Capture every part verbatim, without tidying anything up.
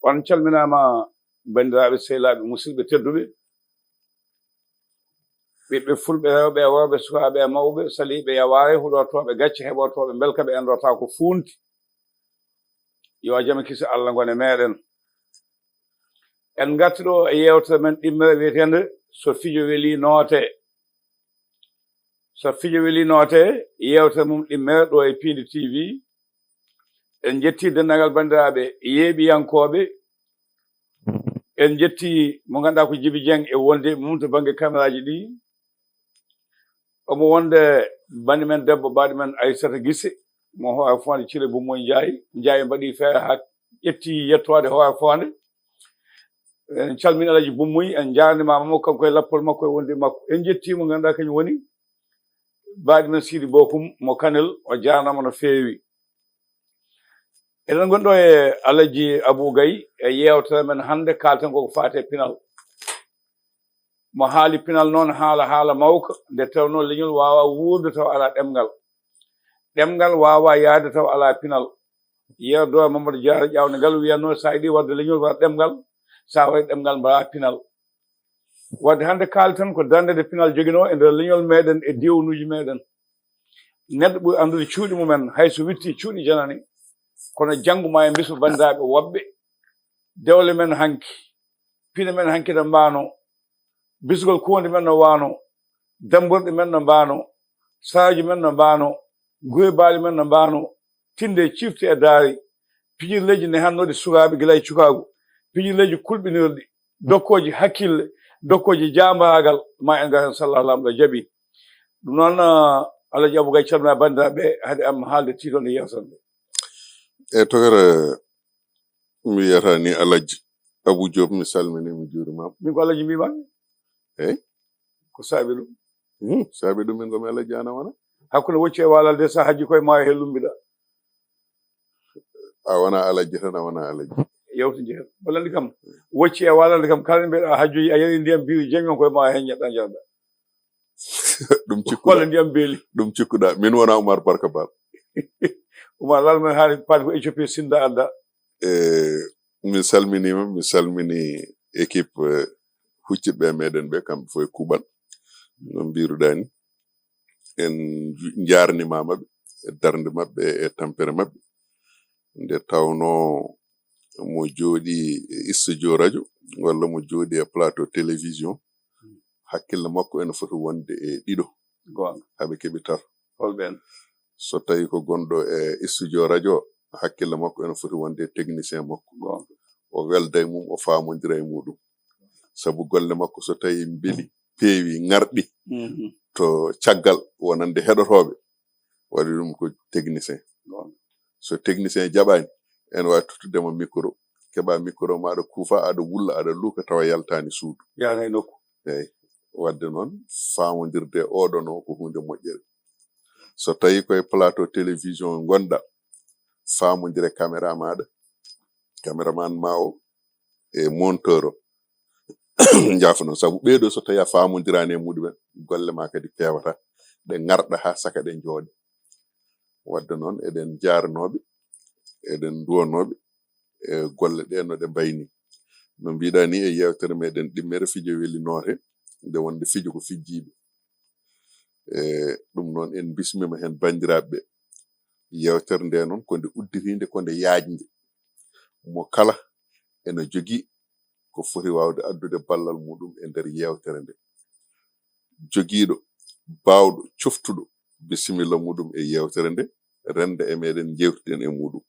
On calminaama, banndiraaɓe, sehilaaɓe, musidɓe tedduɓe, ɓiɓɓe fulɓe rewɓe e worɓe, sukaaɓe e mawɓe, saliiɓe yawaare, huɗortooɓe gacce, heɓortooɓe mbelka, ɓe enndortaa ko fuunti. Yo jam e kisa Allah ngon e meeɗen. En ngarti ɗo e yeewtere men ɗimmere wiyeteende So Fijo Welii Nootee. So Fijo Welii Nootee, yeewtere mum ɗimmere ɗo e Piindi T V. En njetti denndaangal banndiraaɓe yeeɓiyankooɓe. En njetti mo ngannduɗaa ko Jibi Jeng e wonde mum to bannge kameraaji ɗi. Omo wonde bani men debbo, baɗi men Aissata Gisse, mo Hoore Fonde Cire Bummoy Njaay. Njaay mbaɗi feere haa ƴetti yettoode Hoore Fonde. En calmini Alaji Bummoy, en njaarnimaama mo, kanko e lappol makko e wonde makko. En njetti mo ngannduɗaa kañum woni baɗi men Sidi Bokum mo Kanel, o jaarnama no feewi. Eɗen ngonɗo e Alaji Abou Gaye e yeewtere men hannde, kaalten ko ko faati e pinal. Mo haali pinal noon haala, haala mawka, nde tawnoo leñol waawaa wuurde tawa alaa ɗemngal. Ɗemngal waawaa yahde tawa alaa pinal. Yeero Doore Mamadou Diarra Ƴawnde ngal wiyatnoo, so a yiɗi waɗde leñol, waɗ ɗemngal, so a waɗi ɗemngal, mbaɗaa pinal. Wadde hannde kaalten ko darnde nde pinal joginoo e nder leñol meeɗen e diiwanuuji meeɗen. Neɗɗo ɓuri anndude cuuɗi mumen, hay so witti cuuɗi janani, kono janngo ma en mbisu banndiraaɓe woɓɓe, dewle men hanki, pine men hanki no mbaano, bisgol kuwonde men no waano, damburɗe men no mbaano, saraaji men no mbaano, guri baali men no mbaano, tinde cifti e daari, pijirleeji ne hannooɗi sukaaɓe gila e cukaagu, pijirleeji kulɓinirɗi, dokkooji hakkille, dokkooji jaambaagal, ma en ngar heen, sallah Laamɗo jaɓi. Ɗum noon, ah, Alaji Abou Gaye, calmina banndiraaɓe, haade am haalde tiiɗon e yeewtere nde. E tokere, mi wiyata ni Alaji Abou Diop, mi salmini, mi juurima. Min ko Alaji mbima. Eyi? Ko saabi ɗum? Hmm, saabi ɗum min ko mi Alaji ana wona. Hakkunde wocci e waalal de, so a hajji koye ma he lumbiɗa. A wona Alaji tan, a wona Alaji. Yewtidi heen. Wallande kam, wocci e waalande kam, kala mbiɗa a hajjoyi, a yari ndiyam biiri jeñon koye ma heen ñaɗɗa njarɗa. Ɗum cikkuɗa. Walla ndiyam beeli. Ɗum cikkuɗa. Min wona Oumar Barka Ba. Oumar, laal men haali paati ko Éthiopie sinda adda. E, min salminima, min salmini équipe, eh, huccitɓe e meɗen ɓe, kamɓe fof e kuuɓal. No mbiruɗa ni. En ju-, njarnimaama ɓe e darnde maɓɓe e tampere maɓɓe. Nde tawno mo jooɗi e studio radio walla mo jooɗi e plateau télévision, hakkille makko ene foti wonde e ɗiɗo. Goonga. Haɓe keɓi tato. Holɓen? So tawi ko gonɗo e studio radio, hakkille makko ene foti wonde e technicien makko. Goonga. O welda e mum, o faamodira e muɗum. Sabu golle makko so tawi mbeli, peewi, ŋarɗi, mhm, to caggal wonande heɗotooɓe, waɗi ɗum ko technicien. Goonga. So technicien jaɓaani, ene waawi tottude ma micro, keɓa micro ma aɗa kuufa, aɗa wulla, aɗa luuka, tawa yaltaani suudu. Yaha e nokku. Eyi. Wadde noon, faamondirde e oɗon o ko huunde moƴƴere. So tawi koye plateau télévision ngonɗa, faamondire caméra maɗa, caméraman ma o e monteur o. Njaafo noon, sabu ɓeeɗo so tawi a faamondirani e muɗumen, golle ma kadi peewata, ɗe ŋarɗa haa saka ɗe njooɗe. Wadde noon, eɗen njaarnooɓe, eɗen nduwanooɓe e golle ɗe no ɗe mbayni. No mbiɗa ni, e yeewtere meɗen ɗimmere, fijo weli noote, nde wonde fijo ko fijjiiɓe. E ɗum noon, en bismima heen banndiraaɓe ɓe. Yeewtere nde noon, ko nde udditiinde, ko nde yaajnde. Mo kala ene jogii ko foti waawde addude ballal muɗum e nder yeewtere nde. Jogiiɗo, baawɗo, coftuɗo, bisimilla muɗum e yeewtere nde, rennda e meɗen, njeewtiden e muɗum.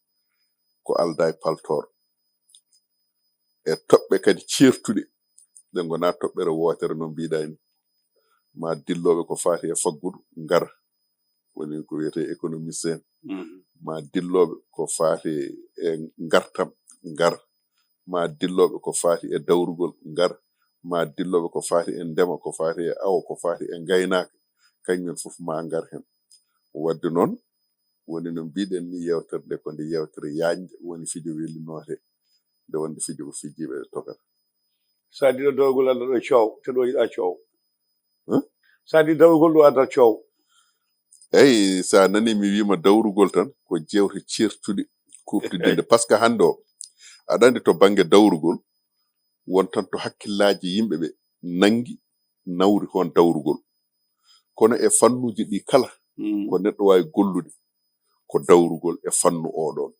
Ko aldaa e paltoor. E toɓɓe kadi ceertuɗe, ɗe ngonaa toɓɓere wootere no mbiɗa ni. Ma dillooɓe ko faati e faggudu, ngar. Woni ko wiyetee économiste en. Mhm. Ma dillooɓe ko faati e ngartam, ngar. Ma dillooɓe ko faati e dawrugol, ngar. Ma dillooɓe ko faati e ndema, ko faati e awo, ko faati e ngaynaaka, kañum en fof ma ngar heen. Wadde noon, woni no mbiɗen ni, yeewtere nde ko nde yeewtere yaajnde, woni fijo weli noote, nde wonde fijo ko fijjiiɓe ɗe tokata. So a diɗo dawrugol, adda ɗo coow, te ɗo yiɗa coow. Huh? So a diɗo dawrugol, ɗo adda coow. Eyi, so a nani mi wiima dawrugol tan, ko jeewte ceertuɗe, kuuɓtidinde. Eyi. Parce que hannde o, Aɗa anndi to bannge dawrugol, won tan to hakkillaaji yimɓe ɓe nanngi, nawri hon dawrugol. Kono e fannuuji ɗi kala, ko neɗɗo waawi gollude, ko dawrugol e fannu oɗon.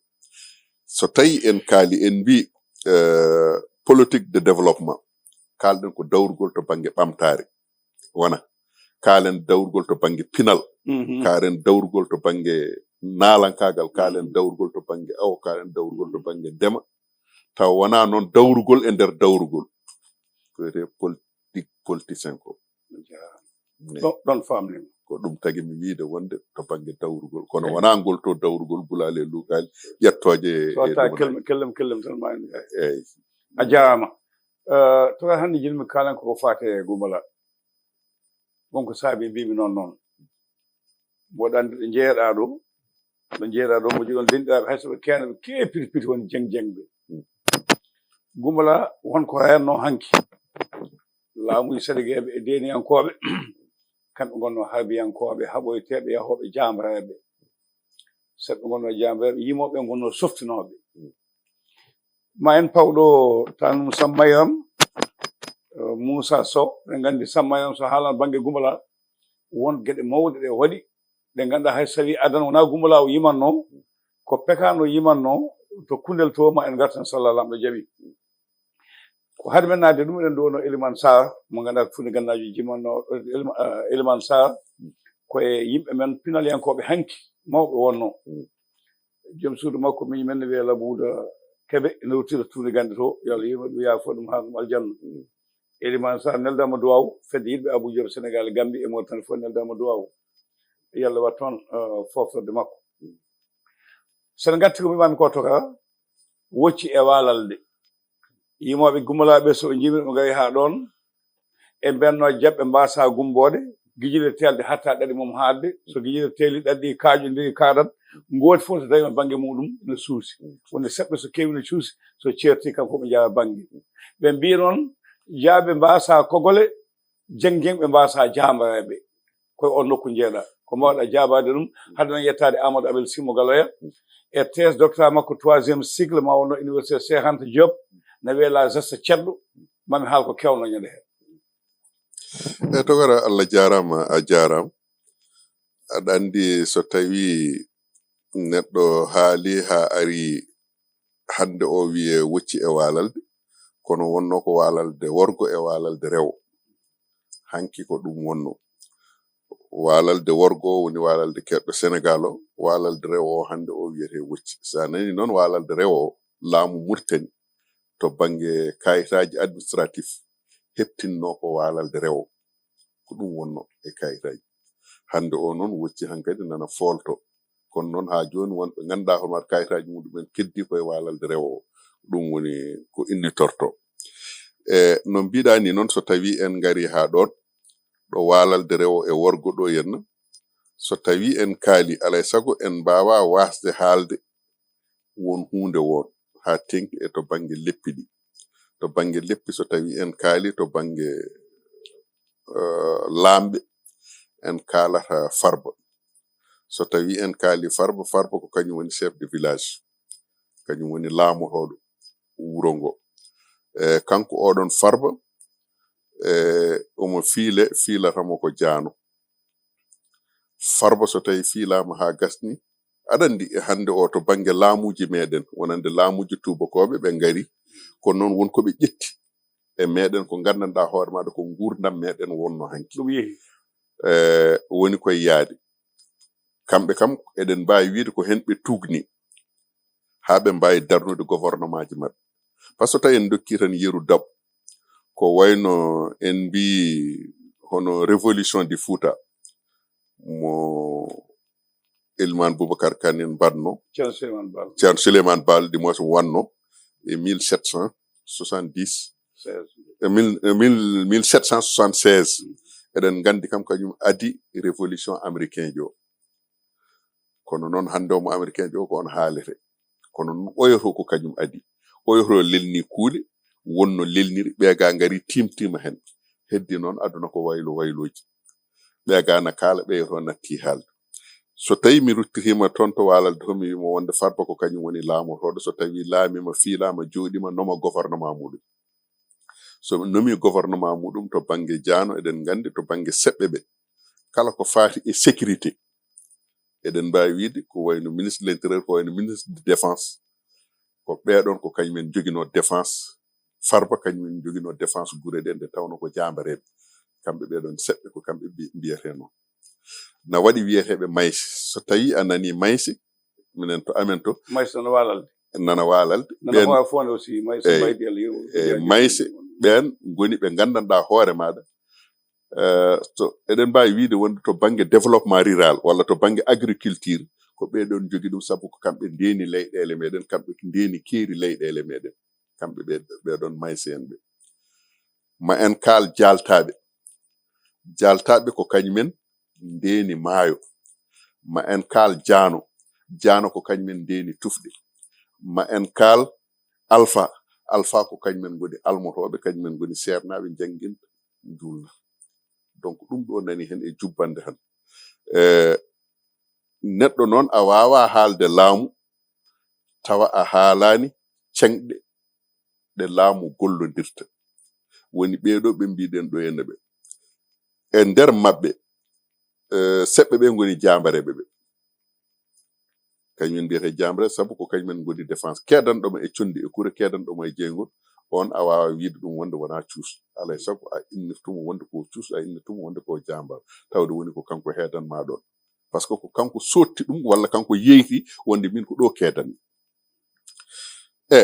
So tawi en kaali, en mbi, eh, politique de développement, kaalɗen ko dawrugol to bannge ɓamtaare. Wona, kaalen dawrugol to bannge pinal, kaalen dawrugol to bannge naalankaagal, kaalen dawrugol to bannge awo, kaalen dawrugol to bannge ndema. Tawa wonaa noon dawrugol e nder dawrugol. Ko wiyetee politique politicien ko. Ɗo- ɗon famnima. Ko ɗum tagi mi wiide wonde to bannge dawrugol, kono wonaa ngol to dawrugol bulaali e luukaali ƴettooje e Sota ɗum. Kellem kellem kellem tan ma en. Eyi. A jarama. Eh, to hannde jinmi kalan koko fate e Gumbala. Wonko saabi mbimi noon noon. Mboɗo anndi ɗo jeeɗa ɗo, ɗo jeeɗa ɗo mo joɗon denɗiraɓe, hay soɓe keena ɓe keewi piti piti won jeng jengɓe. Gumbala won ko renno hanki. Laamuji Senegeeɓe e deniyankoɓe kamɓe gonno harbiyankoɓe haɓoyteɓe yahoɓe jamreɓe. Seɓɓe gonno jamreɓe yimoɓe gonno softinoɓe. Ma en pawɗo tan Sammayram, Moussa Sow, ɓe nganndi Sammayram so haalan bannge Gumbala won geɗe mawɗe ɗe waɗi ɗe ngannduɗaa hay so tawi adan wonaa Gumbala o yimanno, ko pekano yimanno. To kundel to ma en ngartan sallah lamɗo jaɓi. Ko hade men naade ɗum eɗen ɗo no Eliman Sarr mo ngannduɗaa ko fuɗi gannaaji jimanno. Eliman Sarr ko e yimɓe men pinalyankoɓe hanki mawɓe wonno. Joom suudu makko miñi men ne wiyee Labuuda Kebe, ene ruttira Tuundi Gannde to, yo Allah yurmo ɗum, yaafo ɗum, haa ɗum aljanna. Eliman Sarr neldama duwaaw, fedde yiɗɓe Abuu Joob Senegaal, Gammbi e Moritani fof neldama duwaaw. Yo Allah waɗ toon foftorde makko. So en ngartii ko mbimami ko to ka wocci e waalalde. Yimooɓe Gumbala ɓe so ɓe njiimi ɓe ngari haa ɗoon, e mbenno jaɓɓe mbaasa gumboode, gijirde teelde hatta ɗaɗi mum haatde, so gijirde teeli ɗaɗi kaaƴondiri kaaɗat, ngooti fof so tawi bannge muɗum no suusi. Wonde seɓɓe so keewi no cuusi, so ceerti kam fof ɓe njawa bannge. Ɓe mbiya noon jaabe mbaasa kogole, jeng jeng ɓe mbaasa jaambareeɓe. Koye on nokku njeeɗa ko mbawɗa jaabaade ɗum. Hade noon yettaade Amadou Abel Simo Galoya, R T S doctorat makko troisième cycle ma wonno université Cheikh Anta Diop, na wiyee la geste ceddo. Mami haal ko kewno ñande heen. E togora, Allah jaaraama, a jaaraama. Aɗa anndi so tawi neɗɗo haali haa ari hannde o wiyee wocci e waalalde, kono wonno ko waalalde worgo e waalalde rewo. Hanki ko ɗum wonno. Waalalde worgo o woni waalalde keɗɗo Senegaal o, waalalde rewo o hannde o wiyetee wocci. So a nani noon waalalde rewo o, laamu Murtani to bannge kayitaaji administratif heɓtinno ko waalalde rewo. Ko ɗum wonno e kayitaaji. Hannde o noon wocci hankadi nana foolto. Kono noon haa jooni won ɓe ngannduɗaa hono waɗa kayitaaji muɗumen keddi koye waalalde rewo o. Ɗum woni ko innitorto. E no mbiɗa ni noon, so tawi en ngari haa ɗoon, ɗo waalalde rewo e worgo ɗo henna, so tawi en kaali, alay sago en mbaawa waasde haalde won huunde won haa teŋti e to bannge leppi ɗi. To bannge leppi, so tawi en kaali to bannge, eh, laamɓe, en kaalata Farba. So tawi en kaali Farba, Farba ko kañum woni chef de village, kañum woni laamotooɗo wuro ngo. E kanko oɗon Farba, e omo fiile, fiilatamo ko jaano. Farba so tawi fiilaama haa gasni, aɗa anndi e hannde o to bannge laamuuji meɗen, wonande laamuuji tuubakooɓe, ɓe ngari, kono noon won ko ɓe ƴetti e meɗen ko nganndanɗaa hoore maaɗa ko nguurndam meɗen wonno hanki. Ɗum yehi. E woni koye yaade. Kamɓe kam, eɗen mbaawi wiide ko heen ɓe tuugni haa ɓe mbaawi darnude gouvernement ji maɓɓe. Par ce que tawi en ndokki tan yeru dab, ko wayno en mbii hono révolution du Fouta mo Elimane Boubacar Kane en mbaɗno, Ceerno Souleymane Baal. Ceerno Souleymane Baal, du moins, wanno e mille sept cent soixante-dix, Seize. e mille, e mille, mille sept cent soixante-seize. Eɗen nganndi kam kañum adi révolution américain jo. Kono noon hannde o mo américain jo ko on haalete. Kono noon oyoto ko kañum adi. Oyoto lelni kuuɗe, wonno lelniri, ɓe ga ngari timtima heen. Heddi noon aduna ko waylo waylooji. Ɓe ga na kaala, ɓe yoto natti haalde. So tawi mi ruttitiima toon to Waalalde to, mi wiima wonde Farba ko kañum woni laamotooɗo, so tawi laamiima, fiilaama, jooɗiima, noma gouvernement muɗum. So nomi gouvernement muɗum to bannge jaano, eɗen nganndi to bannge seɓɓe ɓe, kala ko faati e sécurité, eɗen mbaawi wiide ko wayno ministre de l'intérieur, ko wayno ministre de défense, ko ɓeeɗoon ko kañumen njoginoo défense. Farba kañumen njoginoo défense gure ɗe, nde tawno ko jaambareeɓe. Kamɓe ɓeeɗoon seɓɓe ko kamɓe mbi-, mbiyetee noon. Na waɗi wiyeteeɓe mayse. So tawi a nani mayse, minen to amen to, mayse nana Waalalde. Nana Waalalde. Nana ɓeen, hoore foonde aussi, mayse, eyyi, mayde Allah yeru, eyyi, mayse, ɓeen ngoni ɓe nganndanɗaa hoore maaɗa. Eh, so eɗen mbaawi wiide wonde to bannge développement rural walla to bannge agriculture, ko ɓeeɗoon njogi ɗum, sabu ko kamɓe ndeeni leyɗeele meɗen, kamɓe ndeeni keeri leyɗeele meɗen. Kamɓe ɓe, ɓeeɗoon mayse en ɓe. Ma en kaal jaaltaaɓe. Jaaltaaɓe ko kañumen ndeeni maayo. Ma en kaal jaano. Jaano ko kañumen ndeeni tufɗe. Ma en kaal alfa. Alfa ko kañumen ngoni almotooɓe, kañumen ngoni seernaaɓe, njannginta, njuulna. Donc, ɗum ɗo nani heen e jubbannde tan. Eh, neɗɗo noon a waawaa haalde laamu tawa a haalaani ceŋɗe ɗe laamu gollondirta. Woni ɓeeɗo ɓe mbiɗen ɗo ene ɓe. E nder maɓɓe, eh, seɓɓe ɓe ngoni jaambareeɓe ɓe. Kañumen mbiyetee jaambareeɓe, sabu ko kañumen ngoni défense. Keedanɗo ma e conndi e kure, keedanɗo ma e jeyngol, on a waawaa wiide ɗum wonde wonaa cuus. Alaa e sago a innirtu mo wonde ko cuus, a innirtu mo wonde ko jaambaar. Tawde woni ko kanko heedan ma ɗoon. Parce que ko kanko sootti ɗum, walla kanko yeeyti wonde min ko ɗo keedanmi. E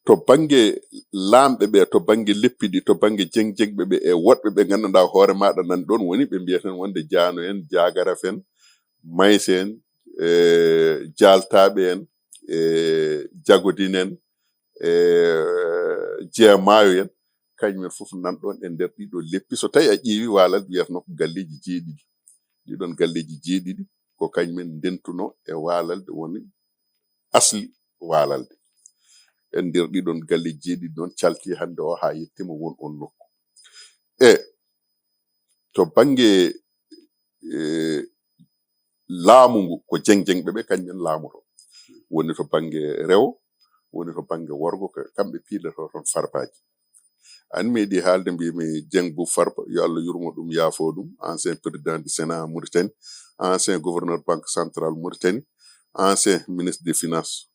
to bannge laamɓe ɓe, to bannge leppi ɗi, to bannge jeŋ-jeŋɓe ɓe e woɗɓe ɓe nganndanɗaa hoore maaɗa nan ɗoon woni ɓe mbiyeten wonde jaano en, jaagarafe en, mayse en, e jaaltaaɓe en, e jagodin en, e jeemaayo en, kañum en fof nan ɗoon e nder ɗiɗo leppi. So tawi a ƴeewi Waalalde wiyatnoo ko galleeji jeeɗiɗi. Ɗiɗon galleeji jeeɗiɗi ko kañum en ndentuno e Waalalde woni asli Waalalde. E nder ɗiɗon galleeji jeeɗiɗi noon calti hannde o haa yettima won on nokku. E to bannge, e, laamu ngu ko jeŋ-jeŋɓe ɓe kañum en laamoto. Woni to bannge rewo, woni to bannge worgo, ko kamɓe piiloto toon farbaaji. An meeɗi haalde mbimi Jeŋ Bub Farba, yo Allah yurmo ɗum, yaafo ɗum, ancien président du Sénat Mauritanie, ancien gouverneur Banque Centrale Mauritanie, ancien ministre des Finances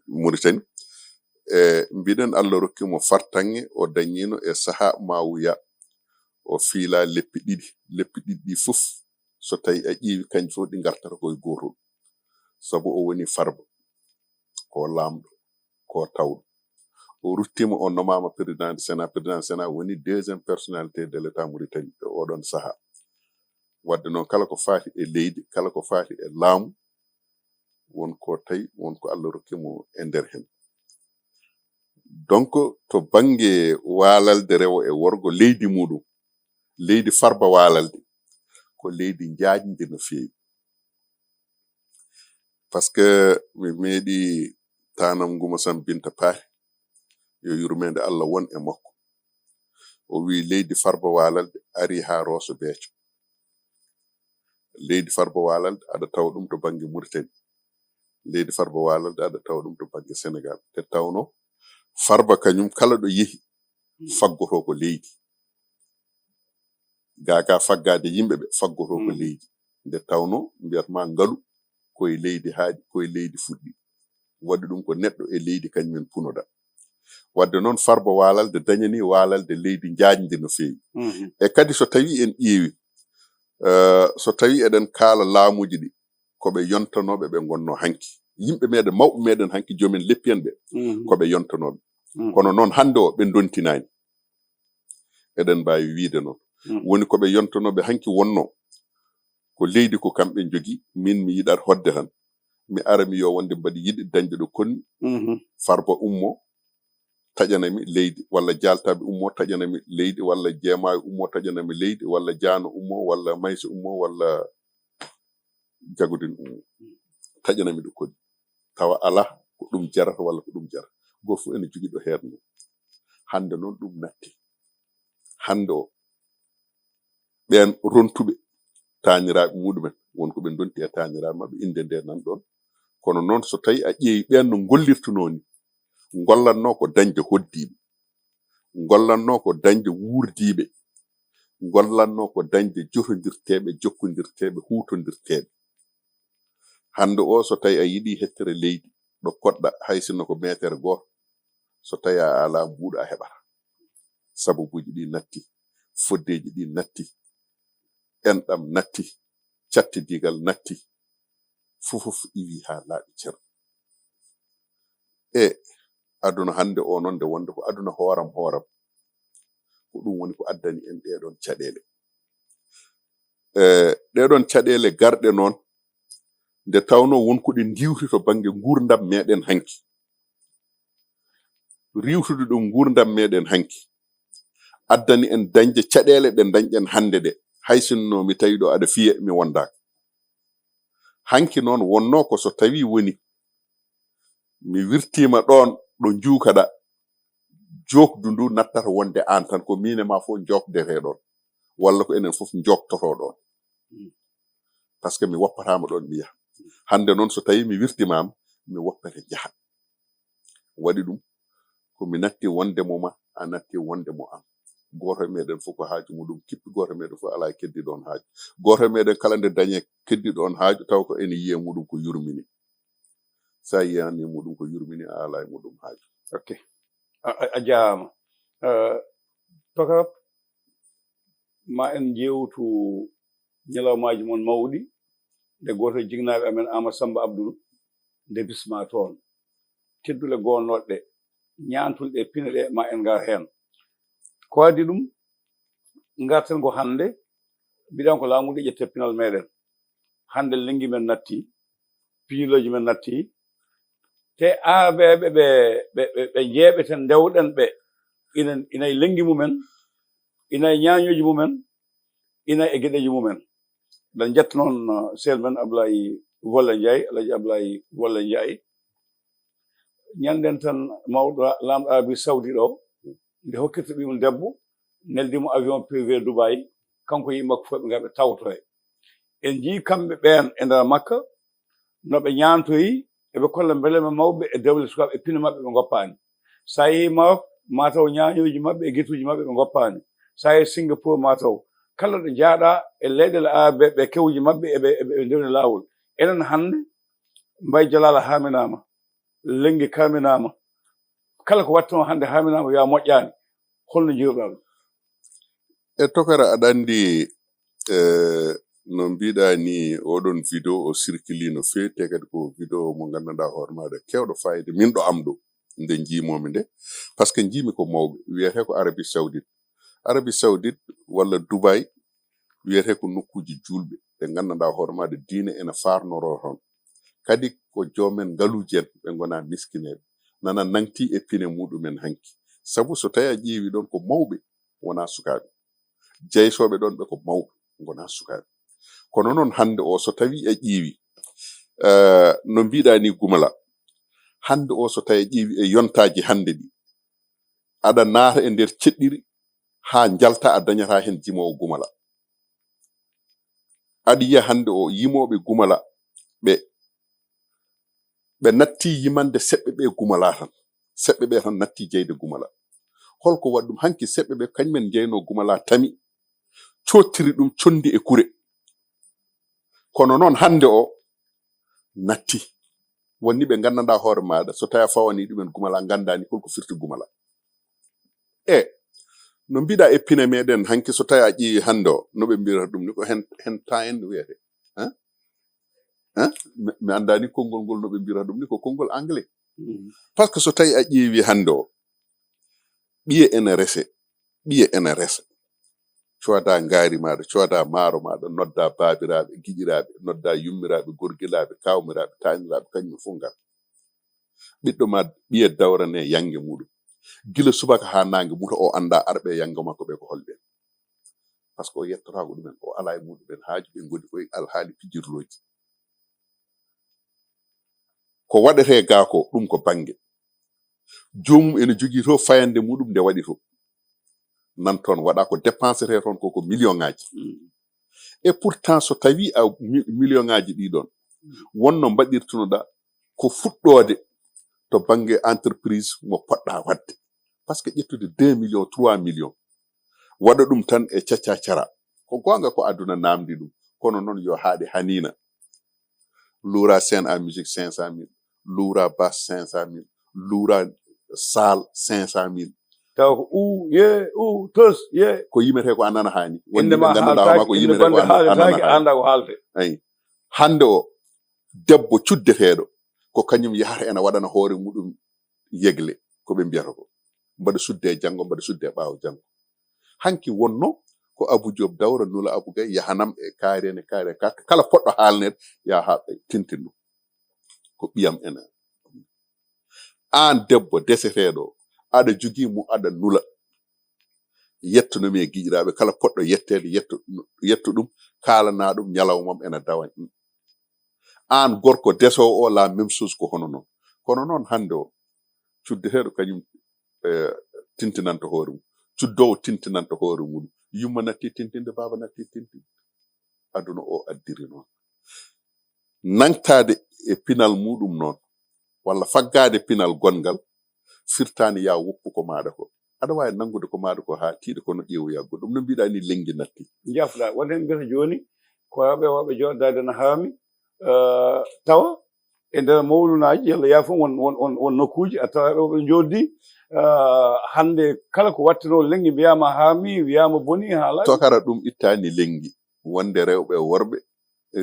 Mauritanie. E mbiɗen Allah rokki mo fartaŋŋe, o dañiino e sahaa Maawuya, o fiila leppi ɗiɗi, leppi ɗiɗi ɗi fof, so tawi a ƴeewi, kanji fof ɗi ngartata koye gootol. Sabu o woni farba, ko laamɗo, ko tawɗo. O ruttima, o nomama président du Sénat. Président du Sénat woni deuxième personnalité de l'État Mauritanie e oɗon sahaa. Wadde noon, kala ko faati e leydi, kala ko faati e laamu, won ko tawi, won ko Allah rokki mo e nder heen. Donc, to bannge Waalalde rewo e worgo, leydi muɗum, leydi Farba Waalalde, ko leydi njaajndi no feewi. Parce que mi meeɗi taanam Nguma Sam Binta Paari, yo yurmeende Allah won e makko. O wi leydi Farba Waalalde ari haa Rooso Beeco. Leydi Farba Waalalde aɗa tawa ɗum to bannge Mauritanie. Leydi Farba Waalalde aɗa tawa ɗum to bannge Sénégal. Nde tawno Farba kañum kala ɗo yehi, mm, faggoto ko leydi. Gaa gaa faggaade yimɓe ɓe, faggoto ko, mm, leydi. Nde tawno mbiyat ma ngalu koye leydi haaɗi, koye leydi fuɗɗi. Waɗi ɗum ko neɗɗo e leydi kañum en punoda. Wadde noon Farba Waalalde dañani Waalalde leydi njaajndi no feewi. Mhm. E kadi so tawi en ƴeewi, eh, so tawi eɗen kaala laamuuji ɗi, ko ɓe yontanooɓe ɓe ngonnoo hanki. Yimɓe meɗen, mawɓe meɗen hanki, joomen leppi en ɓe, mhm, ko ɓe yontanooɓe. Mhm. Kono noon hannde o ɓe ndontinaani. Eɗen mbaawi wiide noon. Mhm. Woni ko ɓe yontanooɓe hanki wonnoo. Ko leydi ko kamɓe njogii, min mi yiɗat hoɗde tan. Mi ara mi yo wonde mbaɗi yiɗi dañde ɗo konni. Mhm. Farba ummo, taƴana mi leydi, walla jaaltaaɓe ummo, taƴana mi leydi, walla jeemaayo ummo, taƴana mi leydi, walla jaano ummo, walla mayse ummo, walla jagodin ummo, taƴana mi ɗo konni. Tawa alaa ko ɗum jarata walla ko ɗum jarata. Gooto fof ene jogii ɗo heednoo. Hannde noon ɗum natti. Hannde o, ɓeen rontuɓe taaniraaɓe muɗumen, won ko ɓe ndonti e taaniraaɓe maɓɓe, innde nde nan ɗoon. Kono noon, so tawi a ƴeewi ɓeen no ngollirtunoo ni, ngollatnoo ko dañde hoɗdiiɓe, ngollatnoo ko dañde wuurdiiɓe, ngollatnoo ko dañde jotondirteeɓe, jokkondirteeɓe, huutondirteeɓe. Hannde o, so tawi a yiɗi hettere leydi, ɗo koɗɗa, hay sinno ko meetere gooto, so tawi a alaa mbuuɗo, a heɓata. Sababuuji ɗi natti, foddeeji ɗi natti, enɗam natti, cattidigal natti, fof fof iwi haa laaɓi cer. E aduna hannde o noon, nde wonde ko aduna hooram hooram, ko ɗum woni ko addani en ɗeɗon caɗeele. E ɗeɗon caɗeele garɗe noon, nde tawnoo won ko ɗe ndiwti to bannge nguurndam meɗen hanki. Riiwtude ɗum nguurndam meɗen hanki, addani en dañde caɗeele ɗe dañɗen hannde ɗe, hay sinno mi tawi ɗo aɗa fiya, mi wondaaka. Hanki noon wonnoo ko so tawi woni mi wirtiima ɗoon ɗo njuukaɗa, jookdu ndu nattata wonde aan tan, ko miin e ma fof jookdetee ɗoon, walla ko enen fof jooktoto ɗoon. Par ce que mi woppataama ɗoon mi yaha. Hannde noon, so tawi mi wirtimaama, mi woppete njaha. Waɗi ɗum, ko mi natti wonde mo ma, a natti wonde mo am. Gooto e meɗen fof ko haaju muɗum kippi, gooto e meɗen fof alaa e keddiiɗo on haaju. Gooto e meɗen kala nde dañe keddiiɗo on haaju, taw ko ene yiye muɗum ko yurmini. Sa yiyaani e muɗum ko yurmini, a alaa e muɗum haaju. Ok. A, a, a jaaraama. Eh, Tokara, ma en njeewtu ñalawmaaji mon mawɗi, nde gooto e jiknaaɓe amen Amadou Samba Abdoul, nde bismaa toon. Teddule goonooɗe, ñaantule ɗe, pine ɗe, ma en ngar heen. Ko adii ɗum, ngarten ko hannde, mbiɗan ko laamu ɗi ƴettee pinal meɗen. Hannde lenngi men natti, piilooji men natti, te aabeeɓe ɓe, ɓe, ɓe, ɓe njeeɓeten, ndewɗen ɓe, ina, ina e lenngi mumen, ina e ñaañooji mumen, ina e geɗeeji mumen. Eɗen njetta noon, uh, sehil men Ablaye Volle Ndiaye, Alhaji Ablaye Volle Ndiaye. Ñanden tan mawɗo laamɗo Arabie Saoudite o, nde hokkirta ɓiyum debbo, neldi mo avion privé Dubaï, kanko e yimɓe makko fof ɓe ngara ɓe tawtoye. En njii kamɓe ɓeen e nder Makka, no ɓe ñaantoyi, eɓe kolla mbele ɓe mawɓe e dewle sukaaɓe e pine maɓɓe ɓe ngoppaani. So a yehii Maroc, ma taw ñaañooji maɓɓe e getuuji maɓɓe ɓe ngoppaani. So a yehii Singapour, ma taw kala ɗo njaaɗa e leyɗeele Arabee ɓe, kewuuji maɓɓe eɓe, eɓe, eɓe ndewni laawol. Enen hannde, Mbaye Jalaala haaminaama, lenngi kaaminaama, kala ko waɗtonoo hannde haaminaama, wiyaa moƴƴaani. Holno njiiruɗaa ɗum? E Tokara, aɗa anndi, e, no mbiɗa ni, oɗon vidéo o circule no feewi, te kadi ko vidéo mo nganndanɗaa hoore maaɗa keewɗo fayida, min ɗo am ɗo, nde njiimoomi nde, par ce que njiimi ko mawɓe, wiyetee ko Arabie Saoudite. Arabie Saoudite walla Dubaï, wiyetee ko nokkuuji juulɓe, ɗe nganndanɗaa hoore maaɗa diine ena faarnoroo toon. Kadi ko joomen ngaluuji en, ɓe ngonaa miskineeɓe. Nana nangti e pine muɗumen hanki. Sabu so tawi a ƴeewi ɗoon ko mawɓe, wonaa sukaaɓe. Jeytooɓe ɗoon ɓe ko mawɓe, ngonaa sukaaɓe. Kono noon hannde o, so tawi a ƴeewi, eh, no mbiɗa ni Gumala, hannde o so tawi a ƴeewi e yontaaji hannde ɗi, aɗa naata e nder ceɗɗiri haa njalta a dañata heen jimoowo Gumala. Aɗa yiya hannde o yimooɓe Gumala ɓe, ɓe natti yimande seɓɓe ɓe Gumala tan. Seɓɓe ɓe tan natti jeyde Gumala. Holko waɗi ɗum? Hanki seɓɓe ɓe kañumen njeynoo Gumala tami, cottiri ɗum conndi e kure. Kono noon hannde o natti. Wonni ɓe nganndanɗaa hoore maaɗa, so tawi a fawani ɗumen Gumala, nganndaani holko firti Gumala. E no mbiɗa e pine meɗen hanki, so tawi a ƴeewi hannde o, no ɓe mbirata ɗum ni ko hen, hen ta en wiyete. Hein? Hein? Mi, mi anndaani konngol ngol no ɓe mbirata ɗum ni, ko konngol anglais. Mhm. Par ce que so tawi a ƴeewi hannde o, ɓiye ene rese, ɓiye ene resa. Cooda ngaari maaɗa, cooda maaro maaɗa, nodda baabiraaɓe, giƴiraaɓe, nodda yummiraaɓe, gorgilaaɓe, kawmiraaɓe, taaniraaɓe, kañum fof ngara. Ɓiɗɗo ma ɓiye dawrane yannge muɗum. Gila subaka haa naange muta, o annda arɓe yanngo makko ɓe ko holɓe. Par ce que o yettotaako ɗumen, o alaa e muɗumen haaju, ɓe ngoni koye alhaali pijirlooji. Ko waɗetee gaa ko, ɗum ko bannge. Joomum ene jogii to fayannde muɗum nde waɗi to. Nan toon waɗa ko dépensete toon ko, ko million ŋaaji. Mm. Et pourtant, so tawi a mi- million ngaji ɗi ɗon, wonno mbaɗirtunoɗa ko fuɗɗoode to bannge entreprise mo poɗɗa waɗde. Parce que ƴettude deux millions, trois millions, waɗa ɗum tan e caca cara. Ko goonga ko aduna namdi ɗum, kono noon yo haaɗe hanina. Luura scène à musique cinq cent mille, luura basse cinq cent mille, luura salle cinq cent mille. Taw ko u ye u tos ye. Ko yimete ko a nana hani. Won Inde yimɓe ma ngannduɗaa haaltaaki, ma ko inde yimete ko bannde a nana- a nana haaletaaki, hani. Annda ko haalte. Ayi. Hannde o debbo cuddeteeɗo ko kañum yahata ena waɗana hoore muɗum yegle ko ɓe mbiyata ko. Mbaɗa sudde janngo, mbaɗa sudde ɓaawo janngo. Hanki wonno ko Abou Diop Dawra nula Abou Gaye yahanam e kaari en e kaari en. Ka- kala poɗɗo haalneede yaha tintinno. Ko ɓiyam ena. Aan debbo deseteeɗo, aɗa jogii mo aɗa nula. Yettono mi e giƴiraaɓe, kala poɗɗo yetteede, yetto, yetto ɗum, kaalana ɗum, ñalawmam ena dawa. Aan gorko desoowo o, la même chose ko hono noon. Kono noon hannde o, cuddeteeɗo kañum, eh, tintinanta hoore mum. Cuddoowo tintinanta hoore mum. Yumma natti tintinde, baaba natti tintinde. Aduna o addiri noon. Nangtaade e pinal muɗum noon, walla faggaade pinal gonngal, firtaani ya woppu ko maaɗa ko. Aɗa waawi nanngude ko maaɗa ko haa tiiɗa, kono ƴeewoya goɗɗum. No mbiɗa ni, lenngi natti. Jafɗa, won heen mbiyata jooni, ko rewɓe worɓe jooɗdaade no haami, eh, tawa e nder mawlunaaji, yalla yaa fof won, won, won, won nokkuuji, a tawa rewɓe njooɗdi, eh, hannde kala ko wattinoo lenngi mbiyaama haami, wiyaama boni, haalaaki. Tokara ɗum ittaani lenngi. Wonde rewɓe e worɓe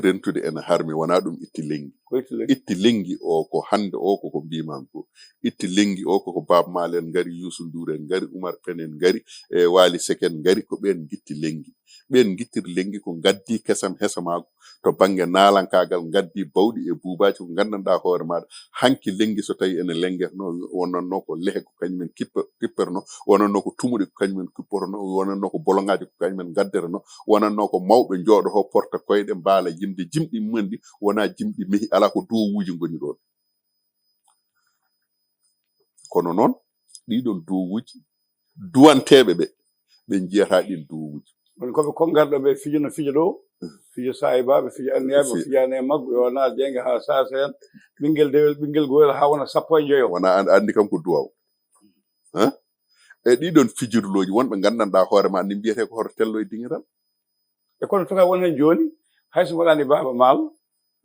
rentude ena harmi, wonaa ɗum itti lenngi. Ko itti lenngi. Itti lenngi o ko hannde o, ko ko mbiimaami ko. Itti lenngi o ko ko Baaba Maal en ngari, Youssou Ndour en ngari, Oumar Pène en ngari, e Wally Seck en ngari, ko ɓeen ngitti lenngi. Ɓeen ngittiri lenngi ko ngaddi kesam hesamaagu to bannge naalankaagal, ngaddi bawɗi e buubaaji ko nganndanɗaa hoore maaɗa. Hanki lenngi so tawi ene lenngetno, wonanno ko lehe ko kañumen kippa-, kipperno, wonanno ko tumuɗe ko kañumen kipporno, wonanno ko bolongaaji ko kañumen ngadderno, wonanno ko mawɓe njooɗo ho porta koyɗe mbaala yimde jimɗi mumen ɗi, wonaa jimɗi mehi, alaa ko duwowuuji ngoni ɗoon. Kono noon, ɗiɗon duwowuuji, duwanteeɓe ɓe, ɓe njiyata ɗin duwowuuji. Woni ko ɓe konngarɗo ɓe fijo no fijo ɗo, fijo saayibaaɓe, fijo anniyaaɓe, o Fi- fijaani e maggu, yo wona jeynge haa saasa heen, ɓinngel dewel, ɓinngel goyel haa wona sappo e njoyo. Wona an-, anndi kam ko duwaw. Hein? E ɗiɗon fijirlooji, wonɓe nganndanɗaa hoore ma, ni mbiyetee ko hoto tello e dingiral. E kono toka won heen jooni, hay so mbaɗaani Baaba Maal,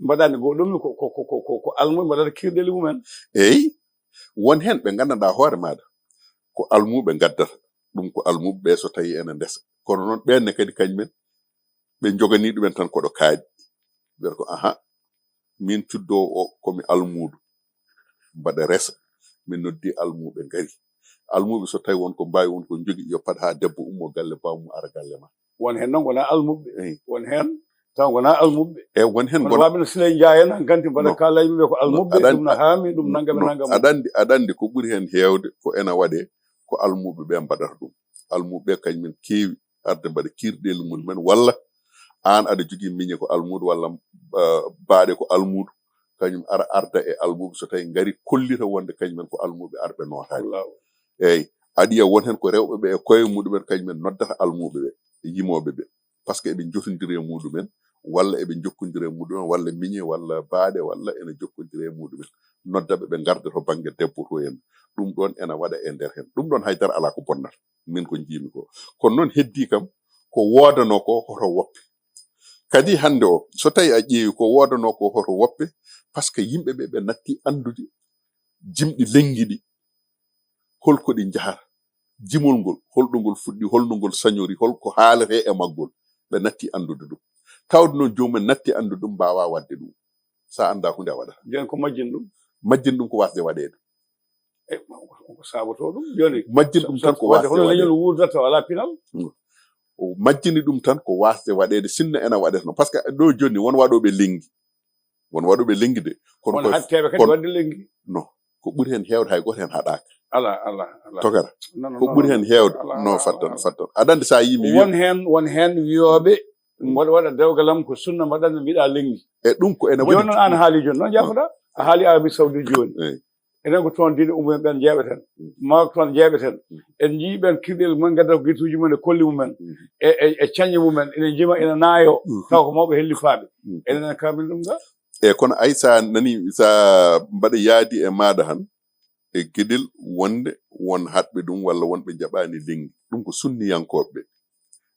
mbaɗaani goɗɗum, ko, ko, ko, ko, ko, ko almuɓe mbaɗata kirɗeli mumen. Eyi, won heen ɓe nganndanɗaa hoore maaɗa, ko almuɓe ngaddata. Ɗum ko almuɓe ɓe so tawi ene ndesa. Kono noon ɓeen ne kadi kañumen, ɓe njoganii ɗumen tan koɗo kaaɗi. Mbiyata ko, aha, min cuddoowo o, ko mi almuudo. Mbaɗa resa, min noddi almuɓe ngari. Almuɓe so tawi won ko mbaawi, won ko njogi, yo paɗ haa debbo ummo galle, baamu ara galle ma. Won heen noon wonaa almuɓe. Eyi. Won heen taw wonaa almuɓe. E won heen Kono gon- waaɓe no Siley Njaay en, hankanti mbaɗa No. kala yimɓe ko almuɓe, aɗan- ɗum no haami, ɗum nangam e no, nangam. aɗa anndi, aɗa anndi ko ɓuri heen heewde ko ena waɗee ko almuɓe ɓe mbaɗata ɗum. Almuɓe ɓe kañumen keewi arde mbaɗa kirɗeeli mumen, walla aan aɗa jogii miñe ko almuudo, walla, ah, baaɗe ko almuudo, kañum ara arda e almuɓe, so tawi ngari kollita wonde kañumen ko almuɓe arɓe nootaade. Wallaahi. Eyi, aɗa yiya won heen ko rewɓe ɓe e koye muɗumen kañumen noddata almuɓe ɓe, yimooɓe ɓe. Parce que eɓe njotondiri e muɗumen, walla eɓe njokkondiri e muɗumen, walla miñe, walla baaɗe, walla ene njokkondiri e muɗumen. Nodda ɓe, ɓe ngarda to bannge debbo to en. Ɗum ɗoon ena waɗa e nder heen. Ɗum ɗoon haydara alaa ko bonnata. Min ko njiimi ko. Kono noon heddii kam, ko woodanoo ko hoto woppe. Kadi hannde o, so tawi a ƴeewi ko woodanoo ko hoto woppe, parce que yimɓe ɓe, ɓe natti anndude jimɗi lenngi ɗi. Hol ko ɗi njahata? Jimol ngol, hol ɗo ngol fuɗɗi, hol no ngol sañori, hol ko haalete e maggol? Ɓe natti anndude ɗum. Tawde noon joomum en natti anndude ɗum, mbaawaa waɗde ɗum. So a anndaa huunde a waɗata. Jooni ko majjin ɗum. Majjin ɗum ko waasde waɗeede. E, ko saabotoo ɗum jooni. Majjin ɗum tan ko Waɗde waasde hono waɗeede. leñol wuurdata, alaa pinal. O majjini ɗum tan ko waasde waɗeede, sinno ena waɗetno. Parce que ɗo jooni won waɗooɓe lenngi. Won waɗooɓe lenngi de. Kono Won ko hatteeɓe kadi kono- waɗde lenngi. No. Ko ɓuri heen heewde hay gooto heen haɗaaka. Alaa, alaa, alaa. Tokara. Non, non, Ko non, ɓuri non. heen heewde. Alaa, No, alaa, fattan, alaa. Fattan. Aɗa anndi so a yii mi wiya. Won heen, won heen wiyooɓe, mboɗo waɗa dewgal am ko sunna, mbaɗanmi mbiɗa lenngi. E ɗum ko ene waɗi. Jooni noon aan haali jooni, noon jafoɗa? A haali Arabie Saoudite jooni. Eyi. Enen ko toon diine ummumen ɓen jeeɓeten. Maroc toon jeeɓeten. En njii ɓen kirɗel mumen, ngadda ko gituuji mumen e kolli mumen. E, e, e cañƴe mumen. Ina njima, ina naayo. Taw ko mawɓe hellifaaɓe. Enen en kamin ɗum ga. E kono ay sa nani, sa mbaɗa yaadi e maaɗa han, e geɗel wonde won haɗɓe ɗum walla wonɓe njaɓaani lenngi. Ɗum ko sunniyankooɓe ɓe.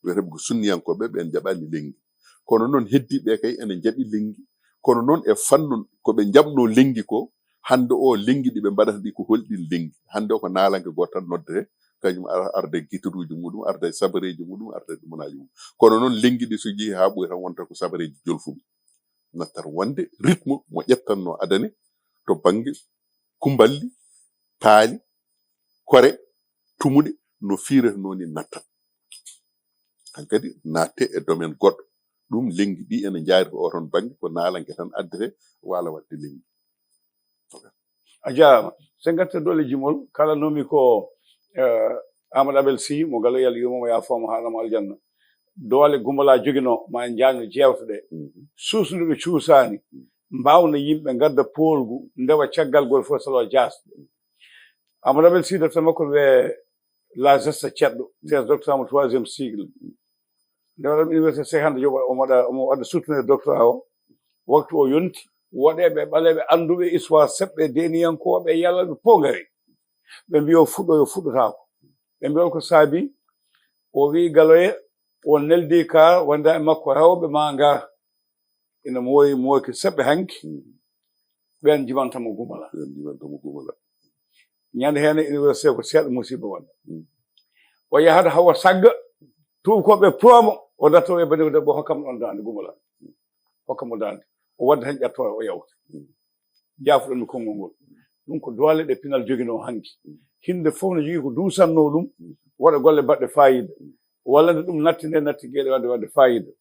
Wiyetee ɓe ko sunniyankooɓe ɓe, ɓen njaɓaani lenngi. Kono noon heddiiɓe kay ene njaɓi lenngi. Kono noon e fannu ko ɓe njaɓnoo lenngi ko, hannde o lenngi ɗi ɓe mbaɗata ɗi ko holɗin lenngi. Hannde o ko naalanke gooto tan noddetee, kañum ar-, arda e gitaruuji muɗum, arda e sabareeji muɗum, arda e ɗumanaaji muɗum. Kono noon lenngi ɗi so jehi haa ɓooyi tan wonta ko sabareeji jolfuɓe. Nattat wonde rythme mo ƴettatnoo adane to bannge kumballi, paali, kore, tumuɗe, no fiiretnoo ni nattat. Hankadi naatte e domaine goɗɗo. Ɗum lenngi ɗi ene njaari ko oton bannge, ko naalanke tan addete waala waɗde lenngi. A jaaraama. Sen ngatta doole jimol, kala nomi ko, eh, Amadou Abel Sy, mo Galo Yalla yurmo mo yaafoo mo haɗa mo aljanna. Doole Gumbala joginoo, ma en njaagno jeewte ɗe. Mhm. Suusnude ɓe cuusaani, mhm, mbaawna yimɓe, ngadda poolgu, ndewa caggal gol fof salo jaasde. Amadou Abel Sy, defte makko wiyee La Geste Ceddo, thèse doctorat mo troisième cycle. Nde waɗa université Cheikh Anta Diop, omo waɗa, omo waɗa soutenir doctorat o. Waktu o yonti, woɗeeɓe, ɓaleeɓe, annduɓe histoire, seɓɓe, deeniyankooɓe, yalal ɓe fof ngari. Ɓe mbiyo fuɗɗo, yo fuɗɗotaako. Ɓe mbiyo ko saabi, o wiyi Galoye, o neldi ka wonda e makko rewɓe ma ngar. Ina mooyi mooki seɓɓe hanki. Mm. Ɓen jimanta mo Gumala. Ɓen jimanta mo Gumala. Ñande heen e université ko seeɗa musiba wonde. Mm. O yahata hawa sagga, tuubakooɓe poomo, o darta o e banndiraawo debbo, hokka mo ɗon daande Gumala. Hokka mo daande. O wadda heen ƴattoore, o yawta. Mm. Jaafuɗon mi konngol ngol. Ɗum ko doole ɗe pinal joginoo hanki. Hinde fof no jogii ko duusannoo ɗum, waɗa golle baɗɗe faayiida. Walla nde ɗum natti nde natti geɗe wadde wadde faayiida.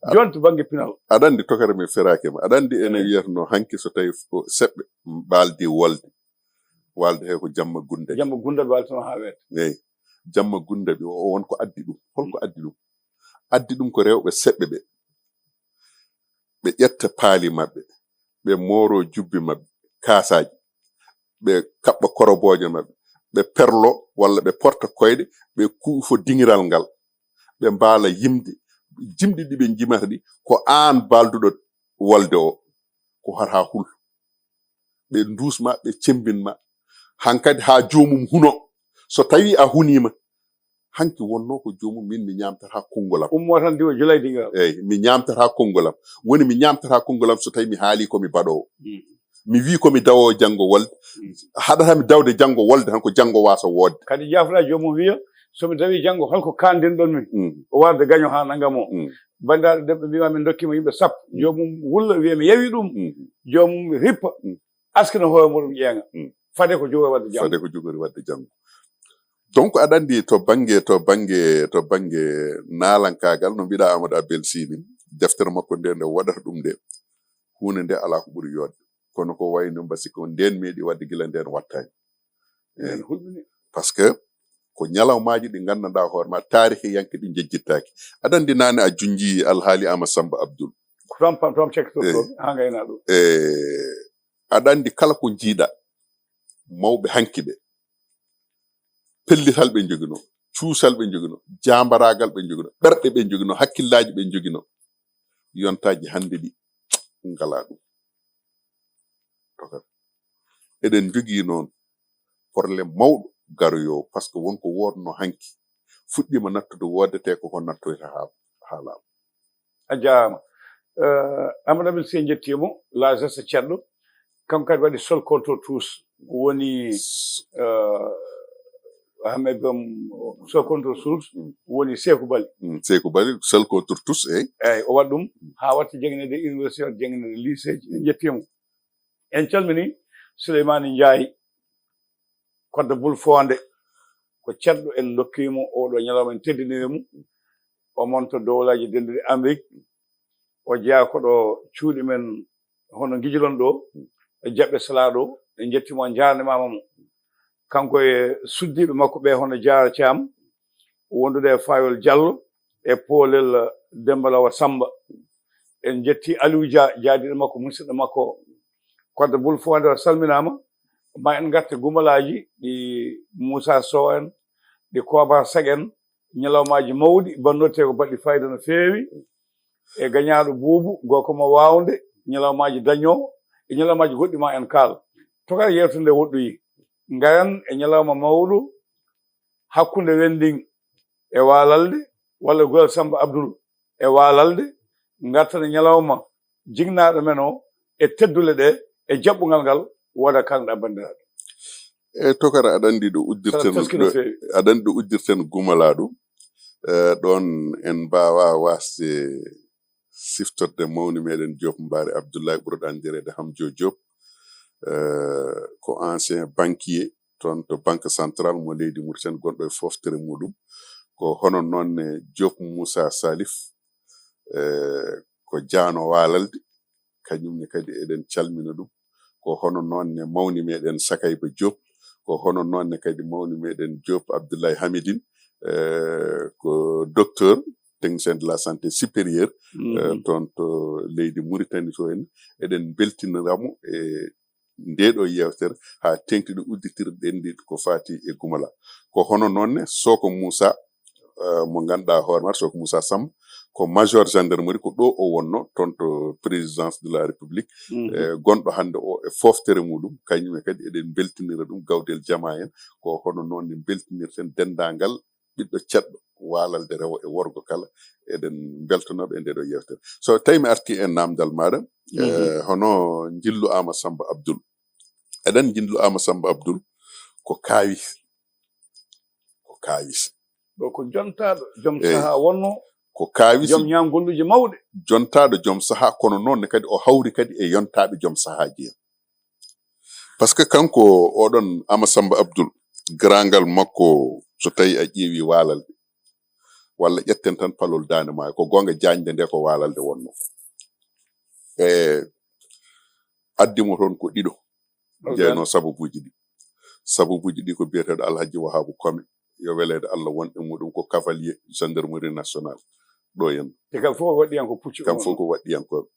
A- Jooni to bannge pinal. Aɗa anndi tokere mi feraaki ma. Aɗa anndi ene wiyatnoo hanki so tawi ko seɓɓe mbaaldi wolde. Walde he ko jamma gunda. Jamma gunda waltano haa weeta. Eey. Jamma gunda ɓe o won ko addi ɗum. Holko addi ɗum? Addi ɗum ko rewɓe seɓɓe ɓe. Ɓe ƴetta paali maɓɓe, ɓe mooro jubbi maɓɓe, kaasaaji, ɓe kaɓɓa korobooje maɓɓe, ɓe perlo walla ɓe porta koyɗe, ɓe kuufo diŋiral ngal, ɓe mbaala yimde, jimɗi ɗi ɓe njimata ɗi, ko aan baalduɗo wolde o, ko hara hul. Ɓe nduus ma, ɓe cembin ma, hankadi haa joomum huno. So tawi a huniima, hanki wonnoo ko joomum, min mi ñaamtata konngol am. Ummo tan diwa julay dinga. Eey, mi ñaamtata konngol am. Woni mi ñaamtata konngol am so tawi mi haali ko mi baɗoowo. Mm. Mi wii ko mi dawoowo janngo wolde. Mm. Haɗata mi dawde janngo wolde tan ko janngo waasa woodde. Kadi jaafoɗa joomum wiya, so mi dawi janngo holko kaanɗen ɗon min? Mm. O warde gaño haa nannga mo. Mm. Banndiraaɓe debbo mbiima min ndokkima yimɓe sappo. Mm. Joomum wulla wiya mi yawi ɗum. Mm. Joomum rippa. Mm. Askina hoore muɗum ƴeeŋa. Mm. Fade ko jogori wadde janngo. Fade ko jogori wadde janngo. Donc aɗa anndi to bannge, to bannge, to bannge naalankaagal no mbiɗa Amadou Abel Sy ni, deftere makko nde nde waɗata ɗum nde, huunde nde alaa ko ɓuri yooɗde. Kono ko wayi no mbasi ko nden meeɗi wadde gila nden wattaani. Eey. Nden hulɓini. Parce que ko ñalawmaaji ɗi nganndanɗaa hoore ma taarihiyanke ɗi njejjittaaki. Aɗa anndi naane a junnji alhaali Ama Samba Abdul. Ko toon pam, toon cekkitortoomi, eey, haa ngayna ɗum. Eey. Aɗa anndi kala ko njiiɗa mawɓe hanki ɓe, pellital ɓe njoginoo, cuusal ɓe njoginoo, jaambaraagal ɓe njoginoo, ɓerɗe ɓe njoginoo, hakkillaaji ɓe njoginoo, yontaaji hannde ɗi ngalaa ɗum. Tokar. Eɗen njogii noon problème mawɗo garoyoowo, par ce que won ko woodnoo hanki, fuɗɗiima nattude, woodetee ko ko nattoyta haa, haa laaɓa. A jaaraama. Eh, Amadou Abel Sy, en njettii mo, La Geste Ceddo. Kanko kadi waɗi Seul contre tous. Woni, eh, Ahmed Bam, Seul contre tous, mm, woni Seeku Bali. Mm, Seeku Bali, Seul contre tous, eey. Eey, o waɗi ɗum haa watti jannginirde université, watti jannginirde lycée ji. En njettii mo. En calminii Souleymane Ndiaye, Kodda Bul Foonde, ko ceddo, en ndokkii mo oo ɗoo ñalawma, en teddinii mo. O mon to Dowlaaji Dennduɗi Amrik, o jeyaa ko ɗo cuuɗi men hono Ngijilon ɗo, e Jaɓɓe Salaa ɗo, en njettii mo, en njaarnimaama mo. Kanko e suddiiɓe makko ɓe hono Jaara Caam, wondude e Faayol Jallo e Poolel Demba Lawa Samba. En njettii Aliou Dia, jaadiiɗo makko, musidɗo makko. Kodda Bul Foonde, o salminaama. Ma en ngarta gumalaaji ɗi Muusa Sow en, ɗi Koba Seck en, ñalawmaaji mawɗi, bannorte ko baɗɗi fayda no feewi. E gañaaɗo buubu, gorko mo waawnde, ñalawmaaji dañoo, e ñalawmaaji goɗɗi ma en kaal. Tokara yeewtere nde woɗɗoyi. Ngaren e ñalawma mawɗo hakkunde Wending e Waalalde, walla Gulal Samba Abdul e Waalalde, ngartana ñalawma jignaaɗo men o e teddule ɗe e jaɓɓungal ngal, wooda kalnoɗa banndiraaɓe. E tokara, aɗa anndi ɗo uddirten, Teskino feewi. Aɗa anndi ɗo uddirten gumalaaɗo. Eh, ɗoon en mbaawa waasde siftorde mawni meɗen Diop Mbaari Abdoulaye, ɓurɗo anndireede Hamjo Diop. Eh, ko ancien banquier toon to Banque Centrale mo leydi Mauritanie, gonɗo e fooftere muɗum. Ko hono noon ne Diop Moussa Salif, eh, ko jaano Waalalde, kañum ne kadi eɗen calmina ɗum. Ko hono noon ne mawni meɗen Sakayba Diop, ko hono noon ne kadi mawni meɗen Diop Abdoulaye Hamidine, eh, ko docteur, technicien de la santé supérieure, eh, toon to leydi Mauritanie to en. Eɗen mbeltinira mo e ndeɗo yeewtere haa teeŋti ɗo udditirɗen ndi ko faati e gumala. Ko hono noon ne Soko Moussa, eh, mo ngannduɗaa hoore maɗa, Soko Moussa Samba, ko major gendarmerie, ko ɗo o wonno, toon to présidence de la République. Eh, gonɗo hannde o e fooftere muɗum, kañum e kadi eɗen mbeltinira ɗum gawdel jama en. Ko hono noon ne mbeltinirten denndaangal ɓiɗɗo ceɗɗo Waalalde, rewo e worgo kala. Eɗen mbeltanooɓe e ndeɗo yeewtere. So tawi mi arti e naamndal maɗa, eh, hono njillu Ama Samba Abdul. Eɗen njillu Ama Samba Abdul ko kaawis. Ko kaawis. Ɗo ko jontaaɗo, joom Eey. Sahaa wonno, Ko kaawis, joom ñaam golluuje mawɗe. Jontaaɗo joom sahaa, kono noon ne kadi o hawri kadi e yontaaɓe joom sahaaji en. Par ce que kanko oɗon Ama Samba Abdul, garaangal makko, so tawi a ƴeewi Waalalde, walla ƴetten tan palol Daande Maayo, ko goonga, jaañde nde ko Waalalde wonno. E addi mo toon ko ɗiɗo, jeyno sababuuji ɗi. Sababuuji ɗi ko biyeteeɗo Alhaji Wahabu Kome, yo weleede Allah won e muɗum, ko cavalier gendarmerie nationale ɗo en. Te kam fof waɗɗiyan ko puccu. Kam fof ko waɗɗiyankooɓe.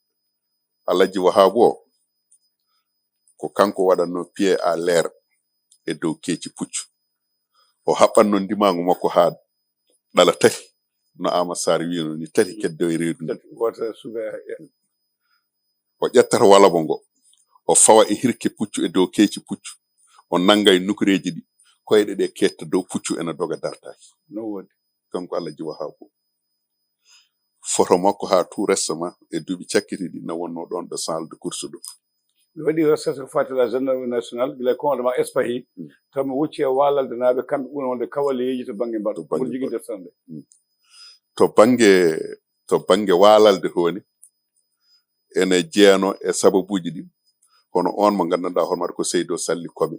Alhaji Wahabu o, ko kanko waɗatno pied à l'air e dow keeci puccu. O haɓɓatno ndimaangu makko haa ɗala tati, no Amadou Sarr wiino ni, tati keddo e reedu ndi. Wota suɓe. O ƴettata walabo ngo, o fawa e hirke puccu e dow keeci puccu, o nannga e nukureeji ɗi, koyɗe ɗe ketta dow puccu ena doga dartaaki. No woodi. Kanko Alhaji Wahabu. Foto makko haa tout récemment e duuɓi cakkitiiɗi na wonno ɗoon ɗo salle de course ɗo. Mi waɗi recherche ko faati la gendarmerie nationale, gila commandement Espahi, taw mi wocci e Waalalde naaɓe, kamɓe ɓuri wonde kawaleeji to bannge mbaɗo. To bannge Mboɗo jogii mbaɗo. deftere nde. To bannge, to bannge Waalalde hooni, ene jeyanoo e sababuuji ɗi, hono oon mo nganndanɗaa hoore maɗa ko Seydo Salli Kome.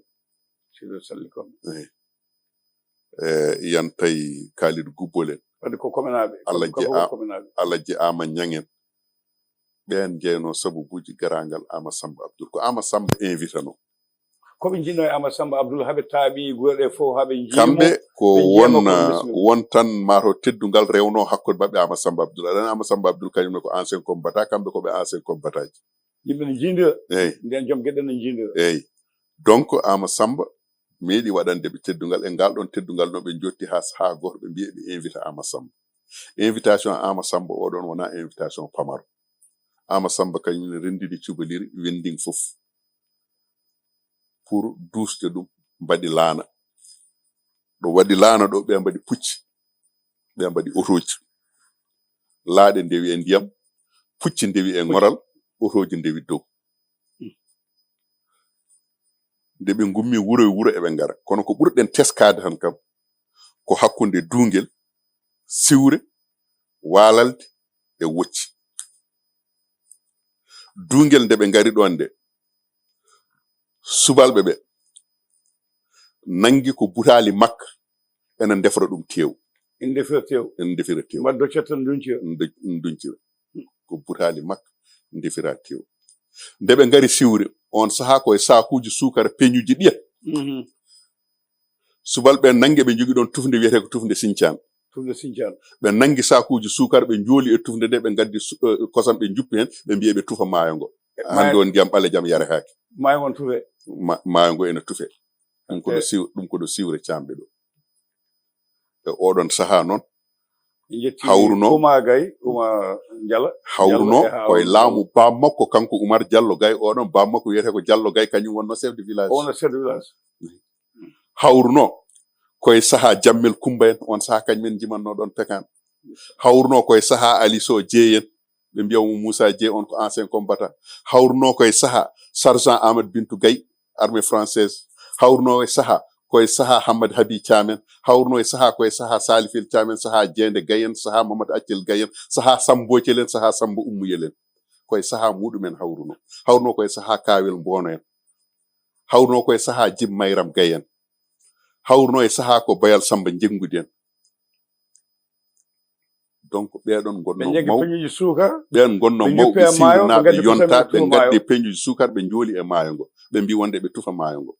Seydo Salli Kome. Eey. E yantay Khalid Gubbol en. Waɗi ko komenaaɓe. Alhaji Ko A-, komenaaɓe. Alhaji Ama Ñaŋ en. Ɓeen jeyanoo sababuuji garaangal Ama Samba Abdul. Ko Ama Samba invitano. Ko ɓe njiɗno e Ama Samba Abdul, haɓe taaɓi gure ɗe fof, haɓe njiimo. Kamɓe ko ɓe won, njiimo ko bismillah. Won tan mato teddungal rewno hakkunde maɓɓe Ama Samba Abdul. Aɗa anndi Ama Samba Abdul kañum ne ko ancien combattant, kamɓe ko ɓe ancien combattant ji. Yimɓe no njiindira. Eey. Nden joom geɗe no njiindira. Eey. Donc Ama Samba meeɗi waɗande ɓe teddungal, e ngal ɗoon teddungal no ɓe njotti haa sahaa gooto ɓe mbiya ɓe invita Ama Samba. Invitation Ama Samba o ɗoon wonaa invitation pamaro. Ama Samba kañum ne renndini cubaliri Wending fof pour duusde ɗum, mbaɗi laana. Ɗo waɗi laana ɗo, ɓe mbaɗi pucci, ɓe mbaɗi otooji. Laaɗe ndewi e ndiyam, pucci ndewi e ŋoral, otooji ndewi dow. Nde ɓe ngummi wuro e wuro eɓe ngara. Kono ko ɓurɗen teskaade tan kam, ko hakkunde Duungel, Siwre, Waalalde e Wocci. Duungel nde ɓe ngari ɗoon nde, subalɓe ɓe nanngi ko butaali makka, ena ndefra ɗum teew. Ene ndefira teew. Ene ndefira teew. Mbaɗa doccata tan nduncira. Ndu-, nduncira. Ko butaali makka ndefira teew. Nde ɓe ngari Siwre, oon sahaa ko e saakuuji suukara peñuuji ɗiya. Mhm. Subalɓe ɓe nanngi, ɓe njogii ɗoon tufnde wiyetee ko tufnde Sincaan. Tufnde Sincaan. Ɓe nanngi saakuuji suukara, ɓe njooli e tufnde nde, ɓe ngaddi su-, eh, kosam, ɓe njuppi heen, ɓe mbiya ɓe tufa maayo ngo. Hannde o ndiyam ɓalejam yaretaake. Maayo ngon tufe. Ma- maayo ngo ene tufe. Ɗum ko ɗo siw ɗum ko ɗo siwre camɓe ɗo. E oɗon sahaa noon, hawruno- Uma Gay, Uma Jala. Hawruno koye laamu baam makko, kanko Umar Jallo Gay oɗon, baam makko wiyetee ko Jallo Gay, kañum wonno chef de village. Wonno chef de village. Hawruno koye sahaa Jammel Kumba en, on sahaa kañum en njimanno ɗon pekaan. Hawruno koye sahaa Ali Sow Jeey en, ɓe mbiya mo Moussa Dieng, on ko ancien combattant. Hawruno koye sahaa sergent Amadou Bintou Gaye, armée française. Hawruno e sahaa koye sahaa Hammadi Habi Thiam en. Hawruno e sahaa koye sahaa Salifel Thiam en, sahaa Jeende Gaye en, sahaa Mamadou Accel Gaye en, sahaa Sambo Cel en, sahaa Sambo Ummuyel en. Koye sahaa muɗumen hawruno. Hawruno koye sahaa Kawel Mbono en. Hawruno koye sahaa Jim Mayram Gaye en. Hawruno e sahaa ko Bayal Samba Jengudi en. Donc ɓeɗon gonno maw ɓen gonno mawɓe siwnaɓe yonta, ɓe gaddi peñuji suukar, ɓe njooli e maayo ngo, ɓe mbi wonde ɓe tufa maayo ngo.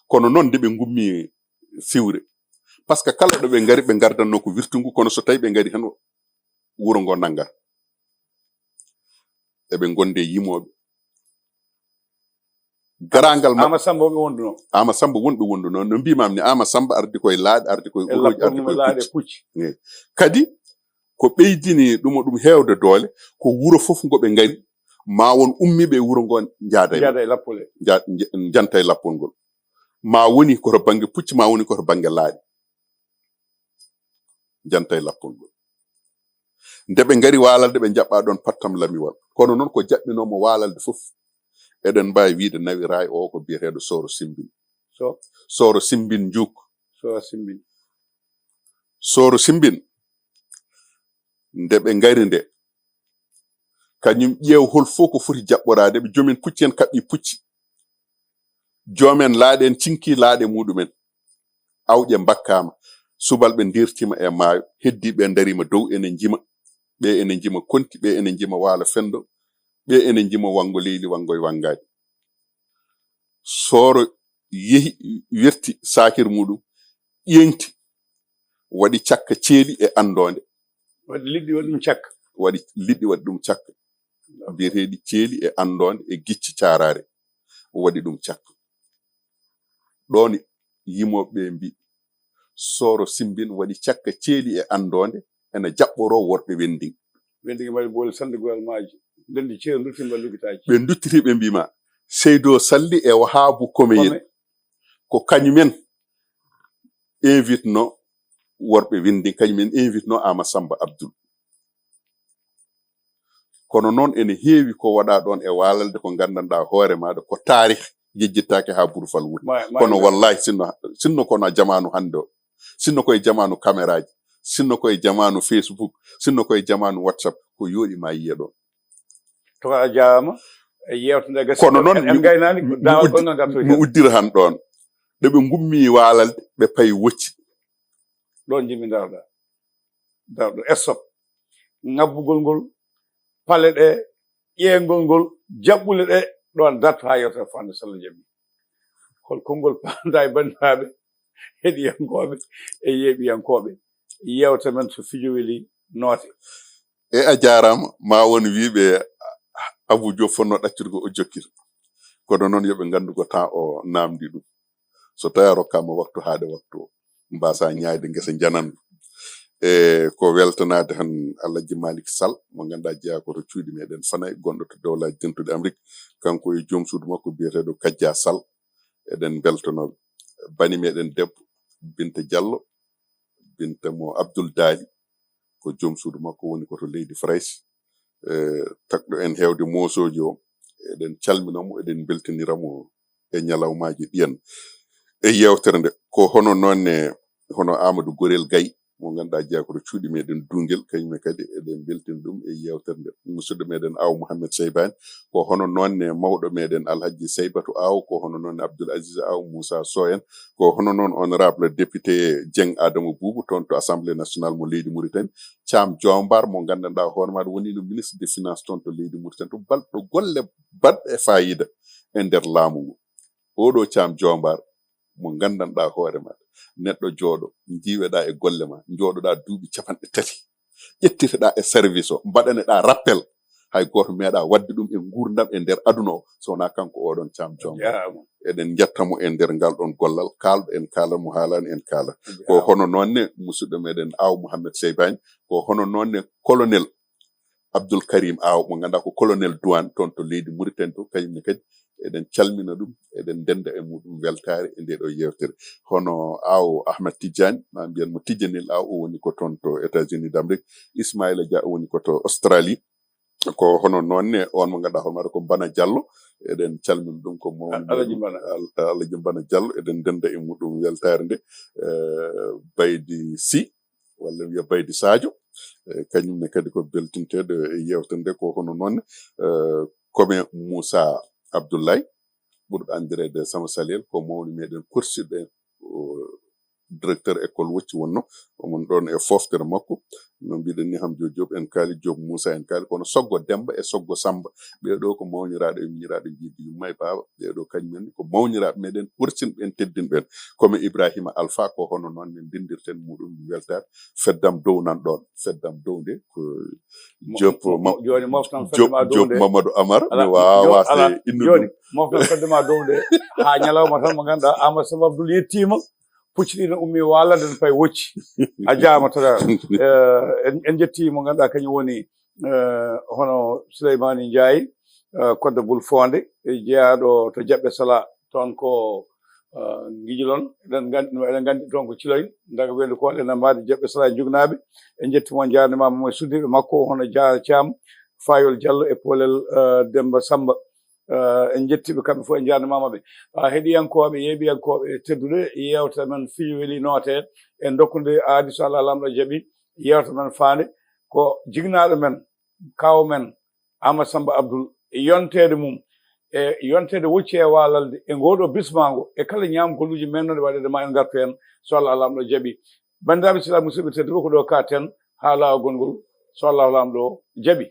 Kono noon nde ɓe ngummi siwre, parce que kala ɗo ɓe ngari, ɓe ngardanno ko wirtungu, kono so tawi ɓe ngari heen, wuro ngo nanngat. Eɓe ngonde yimooɓe. Garangal maɓɓe. Ama Samba ɓe wonduno. Ama Samba wonɓe wonduno. No mbimam ni, Ama Samba ardi koye laaɗe, ardi koye uroji, ardi koye pucci. Kadi ko ɓeydini ɗum ɗum heewde doole, ko wuro fof ngo ɓe ngari, ma won ummiiɓe e wuro ngo njaada e lappol, njanta e lappol ngol. Ma woni ko to bannge pucci, ma woni ko to bannge laaɗe. Njanta e lappol ngol. Nde ɓe ngari Waalalde, ɓe njaɓɓa ɗon pattam lamiwal. Kono noon ko jaɓɓinoomo Waalalde fof, eɗen mbaawi wiyde nawi raay o ko biyeteeɗo Sooro Simbin. Sooro Simbin Njuuk. Sooro Simbin. Sooro Simbin, nde ɓe ngari nde, kañum ƴeew hol fof ko foti jaɓɓoraade. Ɓe joomin pucci en kaɓɓi pucci. Joomen laaɗe en cinki laaɗe muɗumen. Awƴe mbakkaama. Subalɓe ndirtiima e maayo. Heddiiɓe ndariima dow ene njima. Ɓe ene njima konti, ɓe ene njima waalo fenndo, ɓe ene njima wanngo leyli, wanngo e wanngaade. Sooro yehi, werti saakir muɗum, ƴeeŋti, waɗi cakka ceeli e anndoonde. Waɗi liɗɗi, waɗi ɗum cakka. Waɗi liɗɗi, waɗi ɗum cakka. Biyeteeɗi ceeli e anndoonde e gicci caaraare. Waɗi ɗum cakka. Ɗoon yimooɓe ɓe mbi, Sooro Simbin waɗi cakka ceeli e anndoonde, ena jaɓɓoroo worɓe Wending. Wending mbaɗi boole sannde goyal maaji. Ndenndi ceeɗu ndutti mbaɗi lugitaaji. Ɓe nduttiti ɓe mbi ma, Seydo Salli e Wahaabu Komeyel. Ko kañumen invitno worɓe Wending, kañumen invitno Ama Samba Abdul. Kono noon ene heewi ko waɗa ɗoon e Waalalde ko nganndanɗaa hoore maaɗa ko taarih, yejjittaake haa burfal wuuri. Kono wallahi sinno, sinno kono jamaanu hannde o, sinno koye jamaanu kameraaji, sinno koye jamaanu Facebook, sinno koye jamaanu WhatsApp, ko yooɗi ma yiye ɗoon. To a jaama e yewtande gasi. Kono noon en gaynani dawal ko non gatto. Mi uddira han ɗoon. Ɗo ɓe ngummi Waalalde, ɓe payi wocci. Ɗoon jimmi darɗa. Darɗo esop. Ngabbugol ngol, pale ɗe, ƴeengol ngol, jaɓɓule ɗe, ɗoon darto haa yewtere fande Sallah Jammi. Hol konngol paanda e banndiraaɓe heɗiyankooɓe e yeeɓiyankooɓe yewte men so fijo weli noote. E a jaaraama, ma won wiiɓe Abou Diop fotno ɗaccirgo o jokkir. Kono noon yo ɓe nganndu ko temps o naamndi ɗum. So tawi a rokkaama waktu haaɗe waktu o, mbasa ñaayde ngesa njanandu. E ko weltanaade tan Alhaji Malick Sall, mo ngannduɗaa jeyaa ko to cuuɗi meɗen Fanay, gonɗo to Dowlaaji Dentuɗi Amrik, kanko e joom suudu makko biyeteeɗo Kajja Sall. Eɗen mbeltanoo ɓe. Bani meɗen debbo, Binta Diallo, Binta mo Abdoul Daali, ko joom suudu makko woni ko to leydi Farayse. E, takɗo en heewde moosooji o, eɗen calmina mo, eɗen mbeltanira mo e ñalawmaaji ɗiyan. E yewtere nde, ko hono noon ne, hono Amadou Gorel Gaye, mo ngannduɗaa jeyaa ko to cuuɗi meɗen Duungel, kañum ne kadi eɗen mbeltini ɗum e yewtere nde. Musidɗo meɗen Aw Mouhamed Seybani, ko hono noon ne mawɗo meɗen Alhaji Seybatu Aw, ko hono noon ne Abdoul Aziz Aw, Moussa Sow en, ko hono noon honorable député Dieng Adama Boubou toon to Assemblée nationale mo leydi Mauritanie, Thiam Diombar mo nganndanɗaa hoore maaɗa woni no ministre de finance toon to leydi Mauritanie, to balɗo golle baɗɗe fayida e nder laamu ngu. Oɗo Thiam Diombar mo nganndanɗaa hoore maaɗa, neɗɗo jooɗo, njiiweɗaa e golle ma, njooɗoɗaa duuɓi capanɗe tati, ƴettiteɗaa e service o, mbaɗaneɗaa rappel Hay gooto meeɗaa waɗde ɗum e nguurndam e nder aduna o, so wonaa kanko oɗon Caam Joom. Eɗen njetta mo e nder ngal ɗon gollal, kaalɗo en kaala mo, haalani en kaala. Ko hono noon ne, musidɗo meɗen Aaw Mouhamed Seybani, ko hono noon ne colonel Abdoul Karim Aaw, mo ngannduɗaa ko colonel douane toon to leydi Mauritanie to, kañum ne kadi eɗen calmina ɗum, eɗen ndennda e muɗum weltaare e ndee ɗoo yeewtere. Hono Aaw Ahmed Tidiane, ma mbiyen mo Tidianil Aaw, o woni ko toon to États-Unis d'Amérique, Ismaïla Dia, o woni ko to Australie. Ko hono noon ne, on mo ngannduɗaa hoore maaɗa ko Bana Diallo, eɗen calmina ɗum, ko mawni Alaji Bana. Al-, Alaji Bana Diallo, eɗen ndennda e muɗum weltaare nde. Eh, Baydi Sy, walla wiya Baydi Sadio, eh, kañum ne kadi ko beltinteeɗo e yeewtere nde. Ko hono noon ne, eh, Kome Moussa Abdoulaye, ɓurɗo anndireede Sama Salel, ko mawni meɗen korsiɗo en, o directeur école Wocci wonno, omon ɗoon e fooftere makko. No mbiɗen ni, Hamjo Diop en kaali, Diop Moussa en kaali, kono Soggo Demba e Soggo Samba, ɓee ɗoo ko mawniraaɗo e miñiraaɗo jiidi yumma e baaba, ɓee ɗoo kañum en ko mawniraaɓe meɗen, korsinɓe en, teddinɓe en. Kome Ibrahima Alpha, ko hono noon ne ndenndirten muɗum weltaare. Feddam dow nan ɗoon, feddam dow nde ko Mo-, Diop mo-, Ma-, jooni moftam Diop, fedde ma dow Diop nde. Mamadou Amar, ala, mi waawaa jo-, ala, se innude jooni ɗum. Moftam fedde ma dow nde, haa ñalawma tan mo ngannduɗaa Amadou Samba Abdoul yettiima, pucci ɗi no ummi waalande no payi Wocci. A jaama tata. Eh, en, en njetti mo ngannduɗaa kañum woni, eh, hono Souleymane Ndiaye, eh, Kodda Bul Foonde, e jeyaaɗo to Jaɓɓe Sala, toon ko, eh, Ngijilon. Eɗen nganndi, eɗen nganndi toon ko Ciloñ, Daga Weendu Koole, ene mbaadi Jaɓɓe Sala e Jugnaaɓe. En njetti mo, en njaarnimaama mo e suddiiɓe makko, hono Dia Thiam, Fayol Diallo e Poolel, eh, Demba Samba. Eh, en njetti ɓe kamɓe fof, en njaarnimaama ɓe. Ah, heɗiyankooɓe, yeeɓiyankooɓe tedduɓe, yeewtere men Fiji Weli Noote, en ndokkude aadi, so Allah Laamɗo jaɓi, yeewtere men faande ko jignaaɗo men, kaaw men, Amadou Samba Abdoul, e yonteede mum, e yonteede Wocci e waalalde, e ngoo ɗoo bismaango, e kala ñaamgoluuji mennooɗi waɗeede ma en ngartu heen, so Allah Laamɗo jaɓi. Banndiraaɓe sehilaaɓe, musidɓe tedduɓe, ko ɗoo kaaɗten haa laawol gongol, so Allah Laamɗo jaɓi.